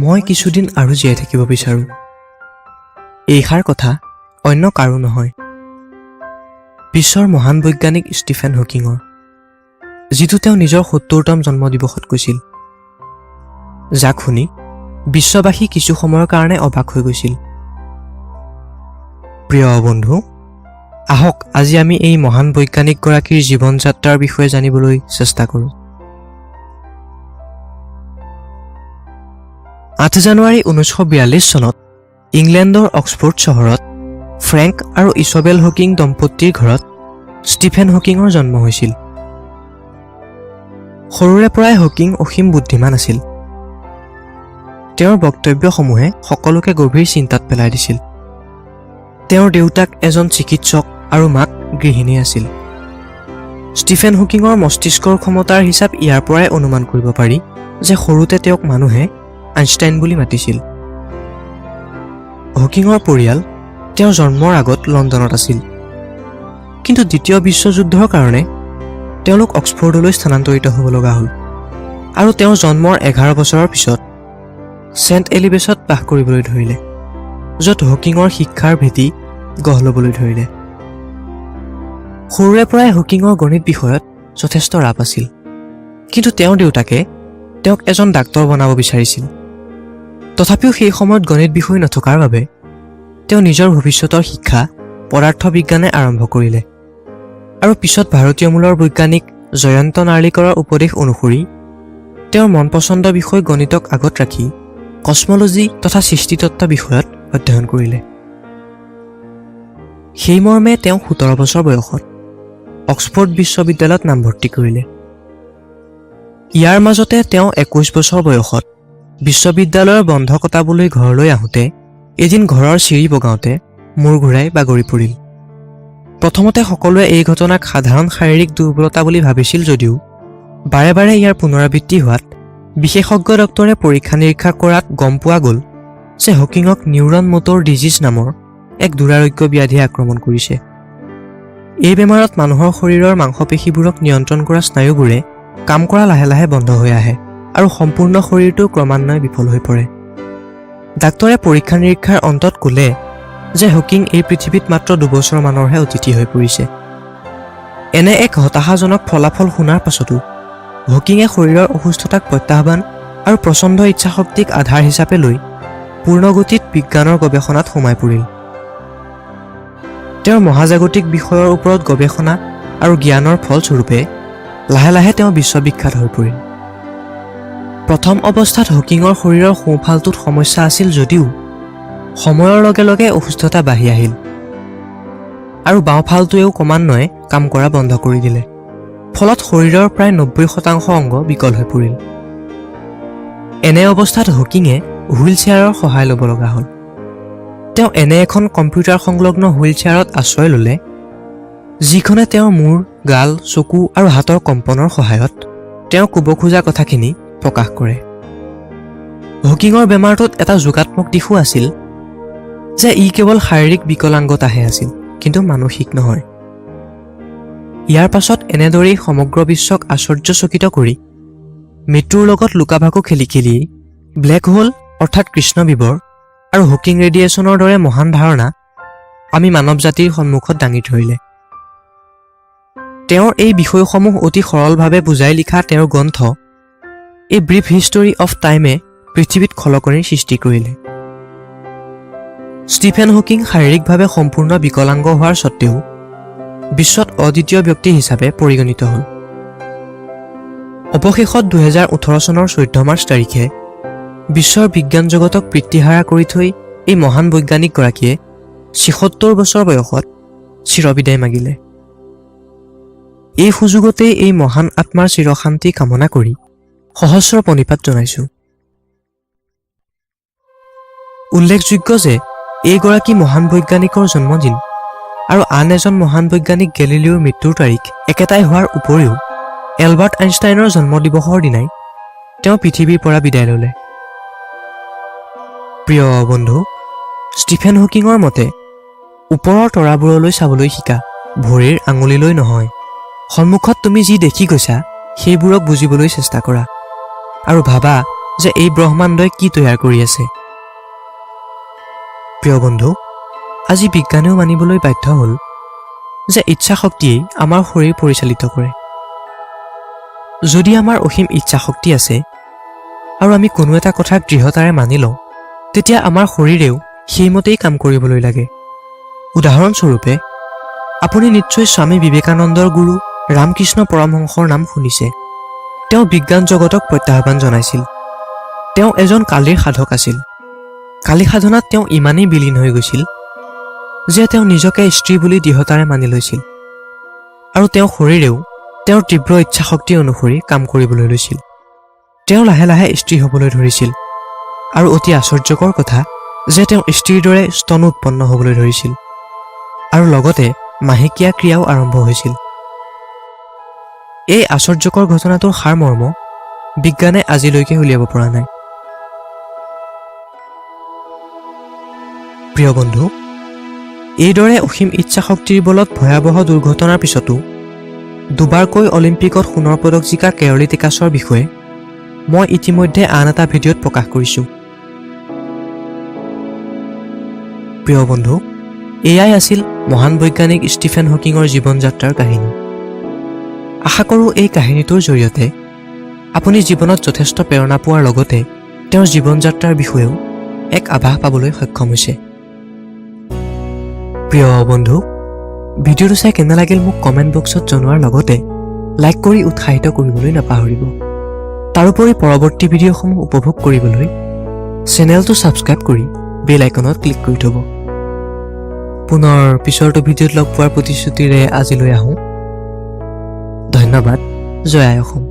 মই কিছুদিন আৰু জীয়াই থাকিব বিচাৰোঁ। এইষাৰ কথা অন্য কাৰো নহয়, বিশ্বৰ মহান বৈজ্ঞানিক ষ্টিফেন হকিঙৰ, যিটো তেওঁ নিজৰ 70তম জন্মদিৱসত কৈছিল, যাক শুনি বিশ্ববাসী কিছু সময়ৰ কাৰণে অবাক হৈ গৈছিল। প্ৰিয় বন্ধু, আহক আজি আমি এই মহান বৈজ্ঞানিকগৰাকীৰ জীৱন যাত্ৰাৰ বিষয়ে জানিবলৈ চেষ্টা কৰোঁ। 8 জানুৱাৰী 1942 চনত ইংলেণ্ডৰ অক্সফৰ্ড চহৰত ফ্ৰেংক আৰু ইছবেল হকিং দম্পতীৰ ঘৰত ষ্টিফেন হকিঙৰ জন্ম হৈছিল। সৰুৰে পৰাই হকিং অসীম বুদ্ধিমান আছিল। তেওঁৰ বক্তব্যসমূহে সকলোকে গভীৰ চিন্তাত পেলাই দিছিল। তেওঁৰ দেউতাক এজন চিকিৎসক আৰু মাক গৃহিণী আছিল। ষ্টিফেন হকিঙৰ মস্তিষ্কৰ ক্ষমতাৰ হিচাপ ইয়াৰ পৰাই অনুমান কৰিব পাৰি যে সৰুতে তেওঁক মানুহে আইনষ্টাইন বুলি মাতিছিল। হকিঙৰ পৰিয়াল তেওঁৰ জন্মৰ আগত লণ্ডনত আছিল, কিন্তু দ্বিতীয় বিশ্বযুদ্ধৰ কাৰণে তেওঁলোক অক্সফৰ্ডলৈ স্থানান্তৰিত হ'ব লগা হ'ল আৰু তেওঁৰ জন্মৰ 11 বছৰৰ পিছত ছেণ্ট এলিবেছত বাস কৰিবলৈ ধৰিলে, য'ত হকিঙৰ শিক্ষাৰ ভেটি গঢ় ল'বলৈ ধৰিলে। সৰুৰে পৰাই হকিঙৰ গণিত বিষয়ত যথেষ্ট ৰাপ আছিল, কিন্তু তেওঁৰ দেউতাকে তেওঁক এজন ডাক্তৰ বনাব বিচাৰিছিল। তথাপিও সেই সময়ত গণিত বিষয় নথকাৰ বাবে তেওঁ নিজৰ ভৱিষ্যতৰ শিক্ষা পদাৰ্থ বিজ্ঞানে আৰম্ভ কৰিলে আৰু পিছত ভাৰতীয় মূলৰ বৈজ্ঞানিক জয়ন্ত নাৰ্লিকৰৰ উপদেশ অনুসৰি তেওঁৰ মনপচন্দ বিষয় গণিতক আগত ৰাখি কছমলজি তথা সৃষ্টিতত্ত্ব বিষয়ত অধ্যয়ন কৰিলে। সেই মৰ্মে তেওঁ 17 বছৰ বয়সত অক্সফৰ্ড বিশ্ববিদ্যালয়ত নামভৰ্তি কৰিলে। ইয়াৰ মাজতে তেওঁ 21 বছৰ বয়সত বিশ্ববিদ্যালয়ৰ বন্ধ কটাবলৈ ঘৰলৈ আহোঁতে এদিন ঘৰৰ চিৰি বগাওঁতে মূৰ ঘূৰাই বাগৰি পৰিল। প্ৰথমতে সকলোৱে এই ঘটনাক সাধাৰণ শাৰীৰিক দুৰ্বলতা বুলি ভাবিছিল যদিও বাৰে বাৰে ইয়াৰ পুনৰাবৃত্তি হোৱাত বিশেষজ্ঞ ডক্তৰে পৰীক্ষা নিৰীক্ষা কৰাত গম পোৱা গ'ল যে হকিঙক নিউৰন মটৰ ডিজিজ নামৰ এক দুৰাৰোগ্য ব্যাধিয়ে আক্ৰমণ কৰিছে। এই বেমাৰত মানুহৰ শৰীৰৰ মাংসপেশীবোৰক নিয়ন্ত্ৰণ কৰা স্নায়ুবোৰে কাম কৰা লাহে লাহে বন্ধ হৈ আহে আৰু সম্পূৰ্ণ শৰীৰটো ক্ৰমান্বয়ে বিফল হৈ পৰে। ডাক্তৰে পৰীক্ষা নিৰীক্ষাৰ অন্তত ক'লে যে হকিং এই পৃথিৱীত মাত্ৰ 2 বছৰমানৰহে অতিথি হৈ পৰিছে। এনে এক হতাশাজনক ফলাফল শুনাৰ পাছতো হকিঙে শৰীৰৰ অসুস্থতাক প্ৰত্যাহ্বান আৰু প্ৰচণ্ড ইচ্ছাশক্তিক আধাৰ হিচাপে লৈ পূৰ্ণগতিত বিজ্ঞানৰ গৱেষণাত সোমাই পৰিল। তেওঁৰ মহাজাগতিক বিষয়ৰ ওপৰত গৱেষণা আৰু জ্ঞানৰ ফলস্বৰূপে লাহে লাহে তেওঁ বিশ্ববিখ্যাত হৈ পৰিল। প্ৰথম অৱস্থাত হকিঙৰ শৰীৰৰ সোঁফালটোত সমস্যা আছিল যদিও সময়ৰ লগে লগে অসুস্থতা বাঢ়ি আহিল আৰু বাওঁফালটোৱেও ক্ৰমান্বয়ে কাম কৰা বন্ধ কৰি দিলে। ফলত শৰীৰৰ প্ৰায় 90% অংগ বিকল হৈ পৰিল। এনে অৱস্থাত হকিঙে হুইল চেয়াৰৰ সহায় ল'ব লগা হ'ল। তেওঁ এনে এখন কম্পিউটাৰ সংলগ্ন হুইল চেয়াৰত আশ্ৰয় ল'লে যিখনে তেওঁৰ মূৰ, গাল, চকু আৰু হাতৰ কম্পনৰ সহায়ত তেওঁ ক'ব খোজা কথাখিনি প্ৰকাশ কৰে। হকিঙৰ বেমাৰটোত এটা যোগাত্মক দিশো আছিল যে ই কেৱল শাৰীৰিক বিকলাংগতাহে আছিল, কিন্তু মানসিক নহয়। ইয়াৰ পাছত এনেদৰেই সমগ্ৰ বিশ্বক আশ্চৰ্যচকিত কৰি মৃত্যুৰ লগত লুকাভাকু খেলি খেলিয়েই ব্লেক হোল অৰ্থাৎ কৃষ্ণবিবৰ আৰু হকিং ৰেডিয়েশ্যনৰ দৰে মহান ধাৰণা আমি মানৱ জাতিৰ সন্মুখত দাঙি ধৰিলে। তেওঁৰ এই বিষয়সমূহ অতি সৰলভাৱে বুজাই লিখা তেওঁৰ গ্ৰন্থ এ ব্ৰিফ হিষ্টৰী অফ টাইমে পৃথিৱীত খলকনিৰ সৃষ্টি কৰিলে। ষ্টিফেন হকিং শাৰীৰিকভাৱে সম্পূৰ্ণ বিকলাংগ হোৱাৰ স্বত্তেও বিশ্বত অদ্বিতীয় ব্যক্তি হিচাপে পৰিগণিত হ'ল। অৱশেষত 2018 চনৰ 14 মাৰ্চ তাৰিখে বিশ্বৰ বিজ্ঞান জগতক পিতৃহাৰা কৰি থৈ এই মহান বৈজ্ঞানিকগৰাকীয়ে 76 বছৰ বয়সত চিৰবিদায় মাগিলে। এই সুযোগতেই এই মহান আত্মাৰ চিৰশান্তি কামনা কৰি সহস্ৰ প্ৰণিপাত জনাইছোঁ। উল্লেখযোগ্য যে এইগৰাকী মহান বৈজ্ঞানিকৰ জন্মদিন আৰু আন এজন মহান বৈজ্ঞানিক গেলিলিওৰ মৃত্যুৰ তাৰিখ একেটাই হোৱাৰ উপৰিও এলবাৰ্ট আইনষ্টাইনৰ জন্মদিৱসৰ দিনাই তেওঁ পৃথিৱীৰ পৰা বিদায় ল'লে। প্ৰিয় বন্ধু, ষ্টিফেন হকিঙৰ মতে ওপৰৰ তৰাবোৰলৈ চাবলৈ শিকা, ভৰিৰ আঙুলিলৈ নহয়। সন্মুখত তুমি যি দেখি গৈছা সেইবোৰক বুজিবলৈ চেষ্টা কৰা আৰু ভাবা যে এই ব্ৰহ্মাণ্ডই কি তৈয়াৰ কৰি আছে। প্ৰিয় বন্ধু, আজি বিজ্ঞানেও মানিবলৈ বাধ্য হ'ল যে ইচ্ছাশক্তিয়েই আমাৰ শৰীৰ পৰিচালিত কৰে। যদি আমাৰ অসীম ইচ্ছাশক্তি আছে আৰু আমি কোনো এটা কথাক দৃঢ়তাৰে মানি লওঁ, তেতিয়া আমাৰ শৰীৰেও সেইমতেই কাম কৰিবলৈ লাগে। উদাহৰণস্বৰূপে, আপুনি নিশ্চয় স্বামী বিবেকানন্দৰ গুৰু ৰামকৃষ্ণ পৰমহংসৰ নাম শুনিছে। তেওঁ বিজ্ঞান জগতক প্ৰত্যাহ্বান জনাইছিল। তেওঁ এজন কালীৰ সাধক আছিল। কালী সাধনাত তেওঁ ইমানেই বিলীন হৈ গৈছিল যে তেওঁ নিজকে স্ত্ৰী বুলি দৃঢ়তাৰে মানি লৈছিল আৰু তেওঁৰ শৰীৰেও তেওঁৰ তীব্ৰ ইচ্ছাশক্তি অনুসৰি কাম কৰিবলৈ লৈছিল। তেওঁ লাহে লাহে স্ত্ৰী হ'বলৈ ধৰিছিল আৰু অতি আশ্চৰ্যকৰ কথা যে তেওঁ স্ত্ৰীৰ দৰে স্তন উৎপন্ন হ'বলৈ ধৰিছিল আৰু লগতে মাহেকীয়া ক্ৰিয়াও আৰম্ভ হৈছিল। এই আশ্চৰ্যকৰ ঘটনাটোৰ সাৰমৰ্ম বিজ্ঞানে আজিলৈকে উলিয়াব পৰা নাই। প্ৰিয় বন্ধু, এইদৰে অসীম ইচ্ছাশক্তিৰ বলত ভয়াৱহ দুৰ্ঘটনাৰ পিছতো দুবাৰকৈ অলিম্পিকত সোণৰ পদক জিকা কেৰলি টেকাছৰ বিষয়ে মই ইতিমধ্যে আন এটা ভিডিঅ'ত প্ৰকাশ কৰিছোঁ। প্ৰিয় বন্ধু, এয়াই আছিল মহান বৈজ্ঞানিক ষ্টিফেন হকিঙৰ জীৱন যাত্ৰাৰ কাহিনী। আশা কৰোঁ এই কাহিনীটোৰ জৰিয়তে আপুনি জীৱনত যথেষ্ট প্ৰেৰণা পোৱাৰ লগতে তেওঁৰ জীৱন যাত্ৰাৰ বিষয়েও এক আভাস পাবলৈ সক্ষম হৈছে। প্ৰিয় বন্ধু, ভিডিঅ'টো চাই কেনে লাগিল মোক কমেণ্ট বক্সত জনোৱাৰ লগতে লাইক কৰি উৎসাহিত কৰিবলৈ নাপাহৰিব। তাৰোপৰি পৰৱৰ্তী ভিডিঅ'সমূহ উপভোগ কৰিবলৈ চেনেলটো ছাবস্ক্ৰাইব কৰি বেল আইকনত ক্লিক কৰি থ'ব। পুনৰ পিছৰটো ভিডিঅ'ত লগ পোৱাৰ প্ৰতিশ্ৰুতিৰে আজিলৈ আহোঁ। ধন্যবাদ। জয় আই অসম।